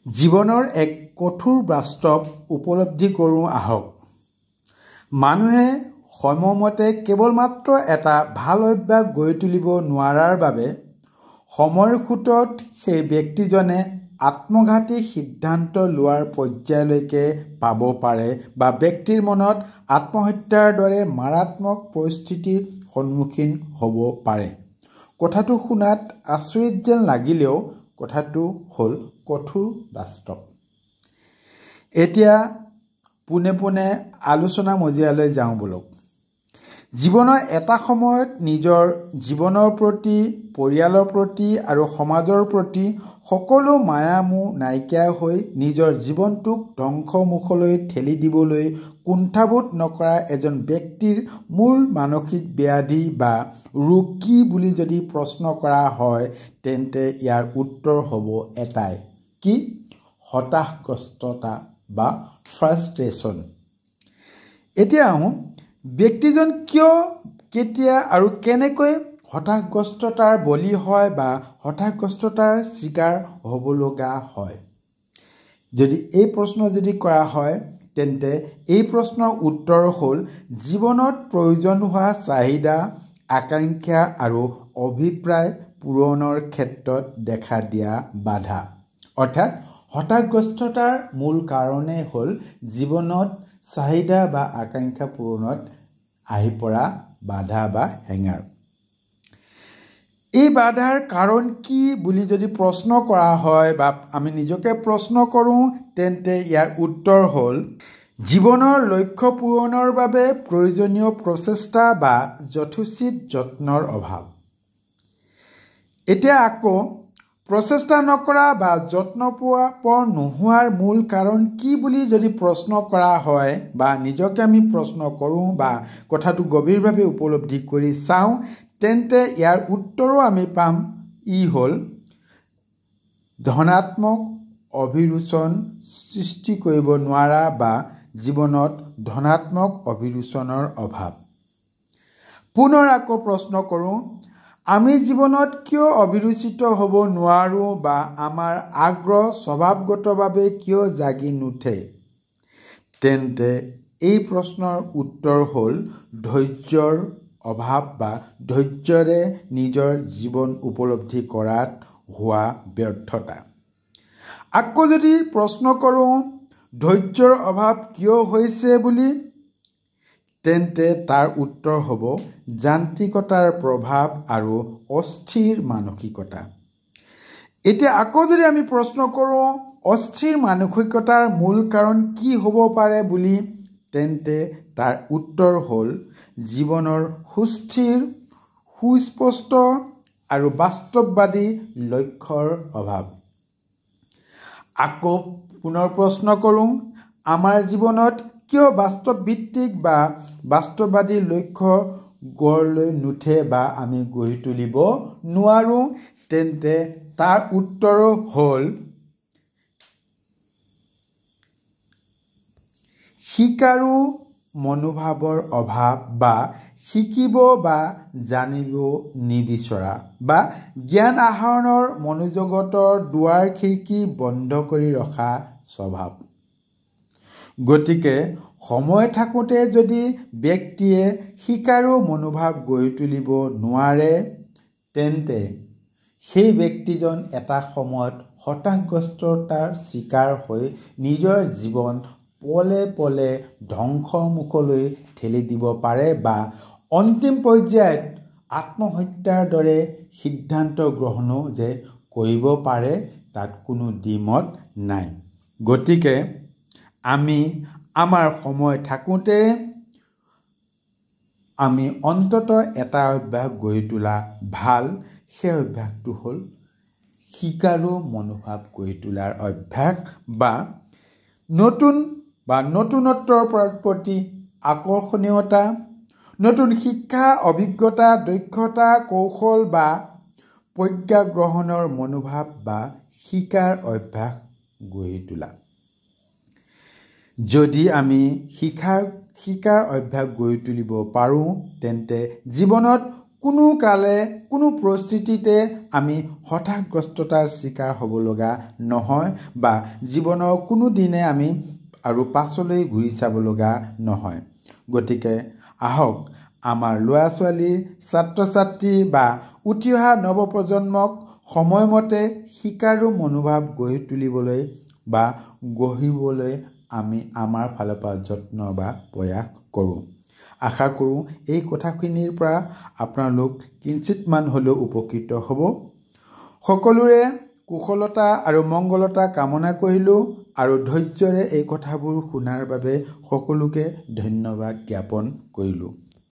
জীৱনৰ এক কঠোৰ বাস্তৱ উপলব্ধি কৰোঁ আহক। মানুহে সময়মতে কেৱল মাত্ৰ এটা ভাল অভ্যাস গঢ়ি তুলিব নোৱাৰাৰ বাবে সময়ৰ সোঁতত সেই ব্যক্তিজনে আত্মঘাতী সিদ্ধান্ত লোৱাৰ পৰ্যায়লৈকে পাব পাৰে বা ব্যক্তিৰ মনত আত্মহত্যাৰ দৰে মাৰাত্মক পৰিস্থিতিৰ সন্মুখীন হ'ব পাৰে। কথাটো শুনাত আচৰিত যেন লাগিলেও কথাটো হ'ল কঠোৰ বাস্তৱ। এতিয়া পোনে পোনে আলোচনা মজিয়ালৈ যাওঁ ব'লক। জীৱনৰ এটা সময়ত নিজৰ জীৱনৰ প্ৰতি, পৰিয়ালৰ প্ৰতি আৰু সমাজৰ প্ৰতি সকলো মায়া মোহ নাইকিয়া হৈ নিজৰ জীৱনটোক ধ্বংসমুখলৈ ঠেলি দিবলৈ কুণ্ঠাবোধ নকৰা এজন ব্যক্তিৰ মূল মানসিক ব্যাধি বা ৰোগ কি বুলি যদি প্ৰশ্ন কৰা হয়, তেন্তে ইয়াৰ উত্তৰ হ'ব এটাই, কি? হতাশগ্ৰস্ততা বা ফ্ৰাষ্ট্ৰেশ্যন। এতিয়া আহোঁ, ব্যক্তিজন কিয়, কেতিয়া আৰু কেনেকৈ হতাশগ্ৰস্ততাৰ বলি হয় বা হতাশগ্ৰস্ততাৰ চিকাৰ হ'ব লগা হয়? যদি এই প্ৰশ্ন যদি কৰা হয়, তেন্তে এই প্ৰশ্নৰ উত্তৰ হ'ল জীৱনত প্ৰয়োজন হোৱা চাহিদা, আকাংক্ষা আৰু অভিপ্ৰায় পূৰণৰ ক্ষেত্ৰত দেখা দিয়া বাধা। অৰ্থাৎ হতাশগ্ৰস্ততাৰ মূল কাৰণেই হ'ল জীৱনত চাহিদা বা আকাংক্ষা পূৰণত আহি পৰা বাধা বা হেঙাৰ। এই বাধাৰ কাৰণ কি বুলি যদি প্ৰশ্ন কৰা হয় বা আমি নিজকে প্ৰশ্ন কৰোঁ, তেন্তে ইয়াৰ উত্তৰ হ'ল জীৱনৰ লক্ষ্য পূৰণৰ বাবে প্ৰয়োজনীয় প্ৰচেষ্টা বা যথোচিত যত্নৰ অভাৱ। এতিয়া আকৌ প্ৰচেষ্টা নকৰা বা যত্নপৰ নোহোৱাৰ মূল কাৰণ কি বুলি যদি প্ৰশ্ন কৰা হয় বা নিজকে আমি প্ৰশ্ন কৰোঁ বা কথাটো গভীৰভাৱে উপলব্ধি কৰি চাওঁ, তেন্তে ইয়াৰ উত্তৰো আমি পাম, ই হ'ল ধনাত্মক অভিৰোচন সৃষ্টি কৰিব নোৱাৰা বা জীৱনত ধনাত্মক অভিৰোচনৰ অভাৱ। পুনৰ আকৌ প্ৰশ্ন কৰোঁ, আমি জীৱনত কিয় অভিৰুচিত হ'ব নোৱাৰোঁ বা আমাৰ আগ্ৰহ স্বভাৱগতভাৱে কিয় জাগি নুঠে? তেন্তে এই প্ৰশ্নৰ উত্তৰ হ'ল ধৈৰ্যৰ অভাৱ বা ধৈৰ্যৰে নিজৰ জীৱন উপলব্ধি কৰাত হোৱা ব্যৰ্থতা। আকৌ যদি প্ৰশ্ন কৰোঁ ধৈৰ্যৰ অভাৱ কিয় হৈছে বুলি, তেন্তে তাৰ উত্তৰ হ'ব যান্ত্ৰিকতাৰ প্ৰভাৱ আৰু অস্থিৰ মানসিকতা। এতিয়া আকৌ যদি আমি প্ৰশ্ন কৰোঁ অস্থিৰ মানসিকতাৰ মূল কাৰণ কি হ'ব পাৰে বুলি, তেন্তে তাৰ উত্তৰ হ'ল জীৱনৰ সুস্থিৰ, সুস্পষ্ট আৰু বাস্তৱবাদী লক্ষ্যৰ অভাৱ। আকৌ পুনৰ প্ৰশ্ন কৰোঁ, আমাৰ জীৱনত কিয় বাস্তৱভিত্তিক বা বাস্তৱবাদী লক্ষ্য গঢ় লৈ নুঠে বা আমি গঢ়ি তুলিব নোৱাৰোঁ? তেন্তে তাৰ উত্তৰ হ'ল শিকাৰু মনোভাৱৰ অভাৱ বা শিকিব বা জানিব নিবিচৰা বা জ্ঞান আহৰণৰ মনোজগতৰ দুৱাৰ খিৰিকী বন্ধ কৰি ৰখা স্বভাৱ। গতিকে সময় থাকোঁতে যদি ব্যক্তিয়ে শিকাৰু মনোভাৱ গঢ়ি তুলিব নোৱাৰে, তেন্তে সেই ব্যক্তিজন এটা সময়ত হতাশগ্ৰস্ততাৰ চিকাৰ হৈ নিজৰ জীৱন পলে পলে ধ্বংসমুখলৈ ঠেলি দিব পাৰে বা অন্তিম পৰ্যায়ত আত্মহত্যাৰ দৰে সিদ্ধান্ত গ্ৰহণো যে কৰিব পাৰে তাত কোনো দ্বিমত নাই। গতিকে আমি আমাৰ সময় থাকোঁতে আমি অন্ততঃ এটা অভ্যাস গঢ়ি তোলা ভাল। সেই অভ্যাসটো হ'ল শিকাৰু মনোভাৱ গঢ়ি তোলাৰ অভ্যাস বা নতুন বা নতুনত্বৰ প্ৰতি আকৰ্ষণীয়তা, নতুন শিক্ষা, অভিজ্ঞতা, দক্ষতা, কৌশল বা প্ৰজ্ঞা গ্ৰহণৰ মনোভাৱ বা শিকাৰ অভ্যাস গঢ়ি তোলা। যদি আমি শিকাৰ অভ্যাস গঢ়ি তুলিব পাৰোঁ, তেন্তে জীৱনত কোনো কালে কোনো পৰিস্থিতিতে আমি হতাশগ্ৰস্ততাৰ চিকাৰ হ'ব লগা নহয় বা জীৱনৰ কোনো দিনে আমি আৰু পাছলৈ ঘূৰি চাব লগা নহয়। গতিকে আহক আমাৰ ল'ৰা ছোৱালী, ছাত্ৰ ছাত্ৰী বা উঠি অহা নৱপ্ৰজন্মক সময়মতে শিকাৰু মনোভাৱ গঢ়ি তুলিবলৈ বা গঢ়িবলৈ আমি আমাৰ ফালৰ পৰা যত্ন বা প্ৰয়াস কৰোঁ। আশা কৰোঁ এই কথাখিনিৰ পৰা আপোনালোক কিঞ্চিতমান হ'লেও উপকৃত হ'ব। সকলোৰে কুশলতা আৰু মংগলতা কামনা কৰিলোঁ আৰু ধৈৰ্যৰে এই কথাবোৰ শুনাৰ বাবে সকলোকে ধন্যবাদ জ্ঞাপন কৰিলোঁ।